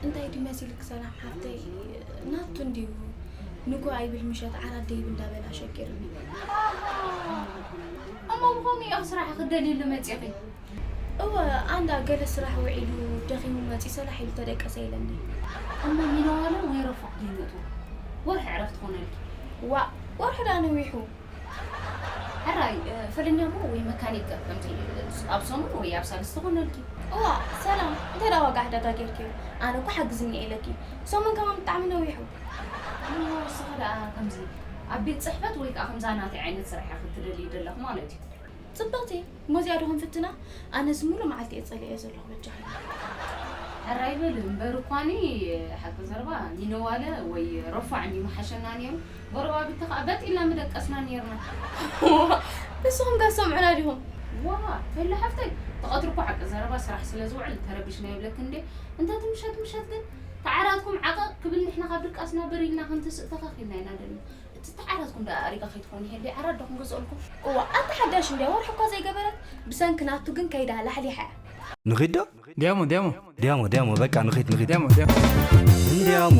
እንታይ ድዩ መሲልክ ሰላም ሓፍተይ? ናቱ እንድዩ ንጎ ኣይብል ምሸት ዓራት ደይብ እንዳበላ ሸቂርኒ። እሞ ብኸምኡ ኢኺ ስራሕ ክደልየሉ መፂኺ? እወ ኣንዳ ገለ ስራሕ ውዒሉ ደኺሙ መፂ ሰላሕ ኢሉ ተደቀሰ ኢለኒ። እሞ ሚነዋለ ወይ ረፎቕ ደይመጡ ወርሒ ዕረፍቲ ኾነልኪ። ዋእ ወርሒ ዳ ነዊሑ። ሕራይ ፈለኛ እሞ ወይ መካኒክ ከምዚ ኣብ ሰሙን ወይ ኣብ ሳልስቲ ኾነልኪ። እዋ ሰላም እንታይ ዳ ዋጋ ዕዳጋ ጌርክዮ? ኣነ እኮ ሓግዝኒ ኢለኪ። ሰሙን ከማን ብጣዕሚ ነዊሑ። እሞ ንስኺ ደኣ ከምዚ ኣብ ቤት ፅሕፈት ወይ ከዓ ከምዛ ናተይ ዓይነት ስራሕ ኢኺ ትደልዪ ዘለኺ ማለት እዩ። ፅብቕቲ ሞዚያ ዶ ክንፍትና? ኣነስ ሙሉ መዓልቲ እየ ፀሊኤ ዘለኹ በጃኺ። ሕራይ በል እምበር እኳኒ ሓቂ ዘረባ ሚነዋለ ወይ ረፋዕ እንዲ ምሓሸና ነይሩ። ጎረባብቲ ከዓ በጥ ኢልና ምደቀስና ነይርና። ንስኹም ከ ሰምዑና ዲኹም? ዋ በላ ሓፍተይ እቲ ቀትሪ እኮ ሓቂ ዘረባ ስራሕ ስለ ዝውዕል ተረቢሽና ይብለክ እንዴ። እንተ ትምሸት ምሸት ግን ተዓራትኩም ዓቐቕ ክብል ንሕና ካብ ድቃስና በሪልና ክንትስእ ተኻኺልና ኢና ደልና። እቲ ተዓራትኩም ደኣ ኣሪጋ ከይትኾኑ ይሄሊ ዓራት ዶ ክንገዝኦልኩም? እዋ ኣንተ ሓዳሽ እንድያ ወርሒ እኳ ዘይገበረት ብሰንኪ ናቱ ግን ከይዳ ላሕሊሓ እያ። ንኺድ ዶ? ዲያሞ ዲያሞ ዲያሞ ዲያሞ በቃ ንኺድ ንኺድ ዲያሞ ዲያሞ እንዲያሞ